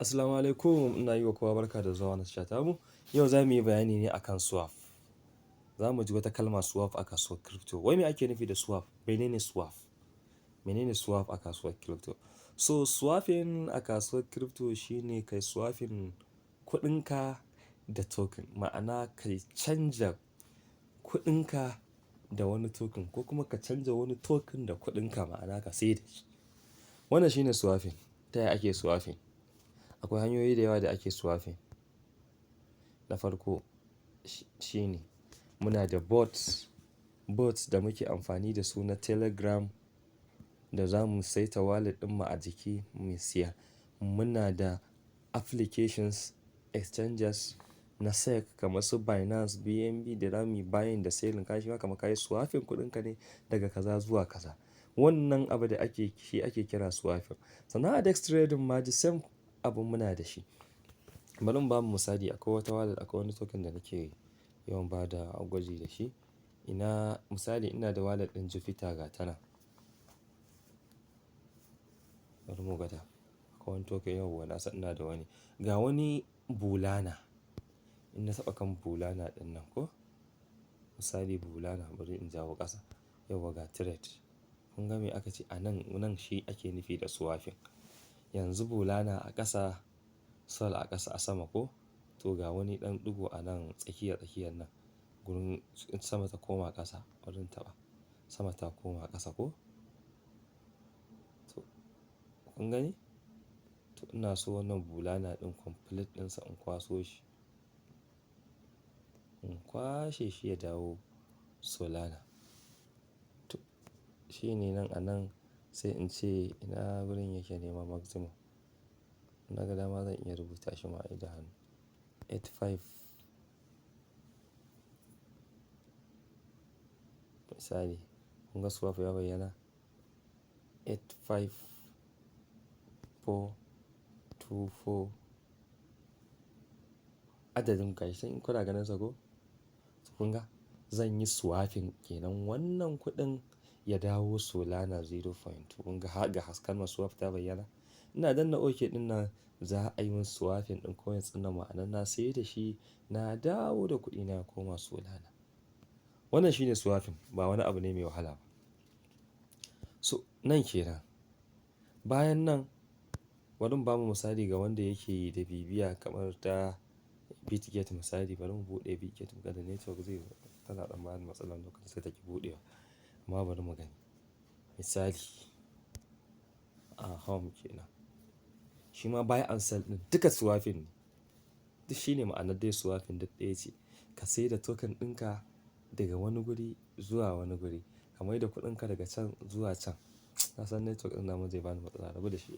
Assalamu alaikum, ina yi wa kowa barka da zuwa wannan tasha tamu. Yau za mu yi bayani ne akan swap. Za mu ji wata kalma swap a kasuwar crypto. Wai me ake nufi da swap? Menene swap? Menene swap a kasuwar crypto? So swapping a kasuwar crypto shine kai swapping kuɗinka da token. Ma'ana kai canja kuɗinka da wani token ko kuma ka canja wani token da kuɗinka, ma'ana ka sayar da shi. Wannan shine swapping. Ta yaya ake swapping? Akwai hanyoyi da yawa da ake swapping. Na farko shine muna da bots, bots da muke amfani da su na Telegram da za mu saita wallet ɗinmu a jiki mu siya. Muna da applications, exchanges na SEC kamar su Binance, BNB da za muyi buying da selling. Ka shi ma kamar ka yi swapping kuɗinka ne daga kaza zuwa kaza. Wannan abu da ake shi ake kira swapping. Sannan a DEX trading ma the same abu muna da shi. Bari in bamu misali, akwai wata wallet, akwai wani token da nake yawan ba da gwaji da shi. Ina misali ina da wallet ɗin Jupiter, ga ta nan. Bari mu gwada. Akwai wani token, yauwa na san ina da wani. Ga wani Bulana. In na taɓa kan Bulana ɗin nan ko? Misali Bulana, bari in jawo ƙasa. Yauwa, ga trade. Kun ga me aka ce a nan, nan shi ake nufi da swapping. Yanzu Bulana a ƙasa, Sol a ƙasa a sama ko? To ga wani ɗan ɗigo a nan tsakiya tsakiyar nan. Gurin sama ta koma ƙasa, bari in taɓa. Sama ta koma ƙasa ko? To kun gani? To ina so wannan Bulana ɗin complete ɗinsa in kwaso shi. In kwashe shi ya dawo Solana. To shine nan a nan sai in ce ina wurin yake nema maximum. Na ga dama zan iya rubuta shi ma ai da hannu. 85, misali kun ga swap ya bayyana. 85424, adadin gashi in kuna ganin sa ko? To kun ga zan yi swapping kenan wannan kuɗin ya dawo Solana 0.2. Kun ga ga kalmar swap ta bayyana. Ina danna OK ɗin nan, za a yi min swapping ɗin coins ɗin nan, ma'ana na sayar da shi na dawo da kuɗina ya koma Solana. Wannan shine swapping, ba wani abu ne mai wahala ba. So nan kenan. Bayan nan bari in bamu misali ga wanda yake da bibiya kamar ta Bitget misali. Bari mu buɗe Bitget muga da network zai tana ɗan bani matsala lokacin sai take buɗewa. Amma bari mu gani. Misali a home kenan. Shi ma buy and sell ɗin duka swapping ne. Duk shine ma'anar dai swapping, duk ɗaya ce. Ka sayar da token ɗinka daga wani guri zuwa wani guri. Ka mai da kuɗinka daga can zuwa can. Na san network ɗin namu zai bani matsala, rabu da shi.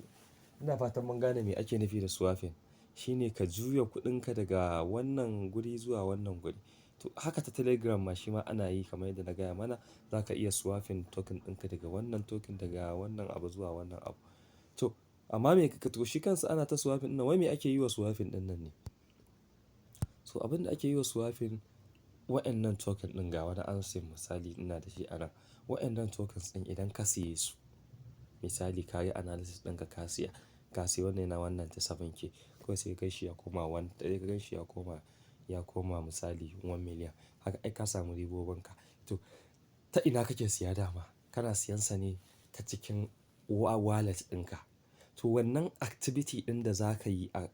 Ina fatan mun gane me ake nufi da swapping. Shine ka juya kuɗinka daga wannan guri zuwa wannan guri. To haka ta Telegram ma shi ma ana yi kamar yadda na gaya mana. Za ka iya swapping token ɗinka daga wannan token, daga wannan abu zuwa wannan abu. To amma me ka to shi kansa ana ta swapping ɗin nan, wai me ake yi wa swapping ɗin nan ne? So abin da ake yi wa swapping, wa'annan token ɗin, ga wani an misali ina da shi a nan. Wa'annan tokens ɗin idan ka siye su, misali ka yi analysis ɗinka ka siya, ka siya wannan yana 197K, kawai sai ka kai shi ya koma one, sai ka gan shi ya koma misali 1 million. Haka ai ka samu ribobin ka. To ta ina kake siya dama? Kana siyan sa ne ta cikin wallet ɗinka. To wannan activity ɗin da za ka yi a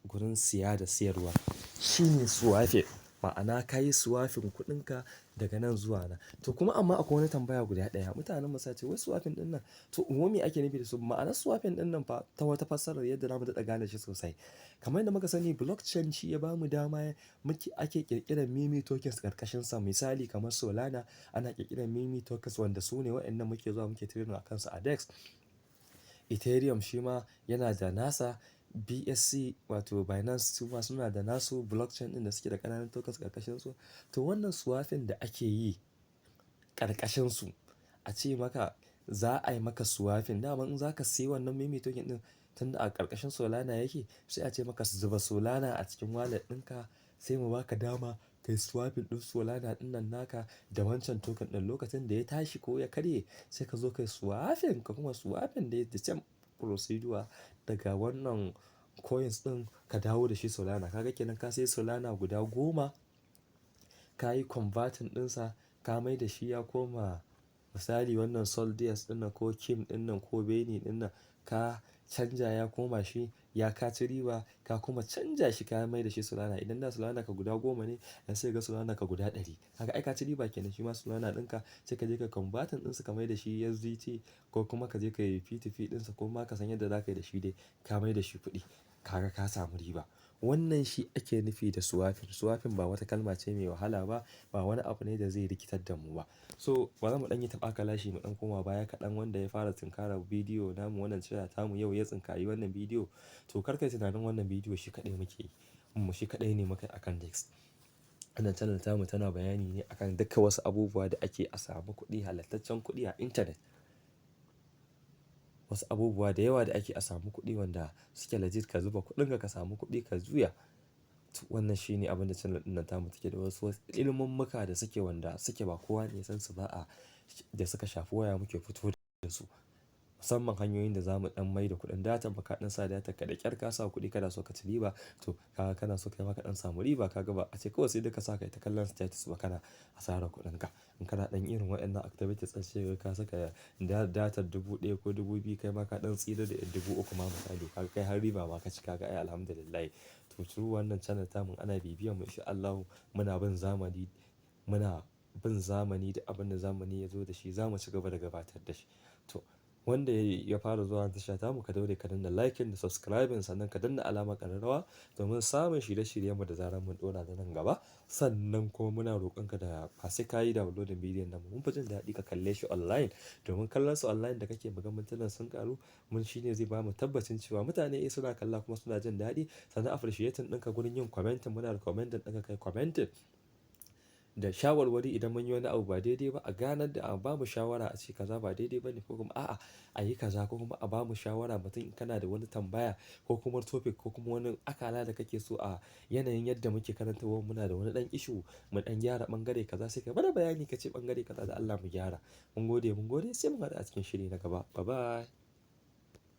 gurin siya da siyarwa shine swapping. Ma'ana ka yi swapping kuɗinka daga nan zuwa nan. To kuma amma akwai wani tambaya guda ɗaya. Mutanen mu sa ce wai swapping ɗin nan, to wai me ake nufi da su? Ma'anar swapping ɗin nan fa ta wata fassarar yadda zamu daɗa gane shi sosai. Kamar yadda muka sani, blockchain shi ya bamu dama muke ake ƙirƙirar meme tokens ƙarƙashin sa. Misali kamar Solana, ana ƙirƙirar meme tokens wanda su ne waɗannan muke zuwa muke trading a kansu a DEX. Ethereum shi ma yana da nasa, BSC wato Binance su ma suna da nasu blockchain ɗin da suke da ƙananan tokens ƙarƙashin su. To wannan swapping da ake yi ƙarƙashin su, a ce maka za a yi maka swapping. Dama in za ka sayi wannan meme token ɗin tunda a ƙarƙashin Solana yake, sai a ce maka zuba Solana a cikin wallet ɗinka, sai mu baka dama kai swapping ɗin Solana ɗin nan naka da wancan token ɗin. Lokacin da ya tashi ko ya karye, sai ka zo kai swapping, ka kuma swapping dai the same procedure daga wannan coins ɗin ka dawo da shi Solana. Kaga kenan ka sayi Solana guda 10, ka yi converting ɗinsa, ka mai da shi ya koma misali wannan Soldiers ɗinnan ko Kim ɗinnan ko Beni ɗinnan, ka canja ya koma shi, ya ka ci riba, ka kuma canja shi ka mai da shi Solana. Idan da Solana ka guda 10 ne, yanzu sai ka ga Solana ka guda 100. Kaga ai ka ci riba kenan. Shi ma Solana ɗinka sai ka je ka converting ɗinsa ka mai da shi USDT ko kuma ka je ka yi P2P ɗinsa ko ma ka san yadda za ka yi da shi dai ka mai da shi kuɗi. Kaga ka samu riba. Wannan shi ake nufi da swapping. Swapping ba wata kalma ce mai wahala ba, ba wani abu ne da zai rikitar da mu ba. So bari mu ɗan yi taɓa kalashi, mu ɗan koma baya kaɗan. Wanda ya fara tsinkara bidiyo namu, wannan channel tamu, yau ya tsinkayi wannan bidiyo. To, kar kai tunanin wannan bidiyo shi kaɗai muke yi. Mu shi kaɗai ne muka yi akan DEX. Wannan channel tamu tana bayani ne akan duka wasu abubuwa da ake a samu kuɗi, halattaccen kuɗi a intanet. Wasu abubuwa da yawa da ake a samu kuɗi wanda suke legit, ka zuba kuɗinka ka samu kuɗi ka juya. To, wannan shine abin da channel ɗin nan tamu take da wasu ilimummuka da suke wanda suke ba kowa ne ya san su ba a da suka shafi waya muke fito da su. Musamman hanyoyin da za mu ɗan mai da kuɗin data, ba ka ɗan sa data ka da ƙyar ka sa kuɗi kana so ka ci riba. To, kaga kana so kai ma ka ɗan samu riba, ka ga ba ace kawai sai dai ka sa kai ta kallon status ba kana asarar kuɗinka. In kana ɗan irin waɗannan activities ɗin, sai ka saka datar 1,000 ko 2,000, kai ma ka ɗan tsira da 3,000 ma misali. Kaga kai har riba ma ka ci, ka ga ai Alhamdulillah. To, through wannan channel tamun ana bibiyan mu, in sha Allahu muna bin zamani, muna bin zamani da abin da zamani ya zo da shi za mu ci gaba da gabatar da shi. To, wanda ya fara zuwa tasha tamu, ka daure ka danna liking da subscribing, sannan ka danna alamar ƙararrawa domin samun shirye-shiryen mu da zarar mun ɗora da nan gaba. Sannan kuma muna roƙon ka da ba sai ka yi downloading bidiyon nan, mun fi jin daɗi ka kalle shi online, domin kallon su online da kake muga mintunan sun ƙaru mun shine zai bamu tabbacin cewa mutane eh suna kalla kuma suna jin daɗi. Sannan appreciating ɗinka gurin yin commenting, muna recommending ɗinka kai commenting da shawarwari. Idan mun yi wani abu ba daidai ba, a ganar da a bamu shawara, a ce kaza ba daidai ba ne ko kuma a'a, a yi kaza, ko kuma a bamu shawara. Mutum in kana da wani tambaya ko kuma topic ko kuma wani akala da kake so a yanayin yadda muke karantarwa, muna da wani ɗan issue, mu ɗan gyara ɓangare kaza, sai ka bada bayani ka ce ɓangare kaza da Allah mu gyara. Mun gode, mun gode, sai mun haɗu a cikin shiri na gaba. Bye bye.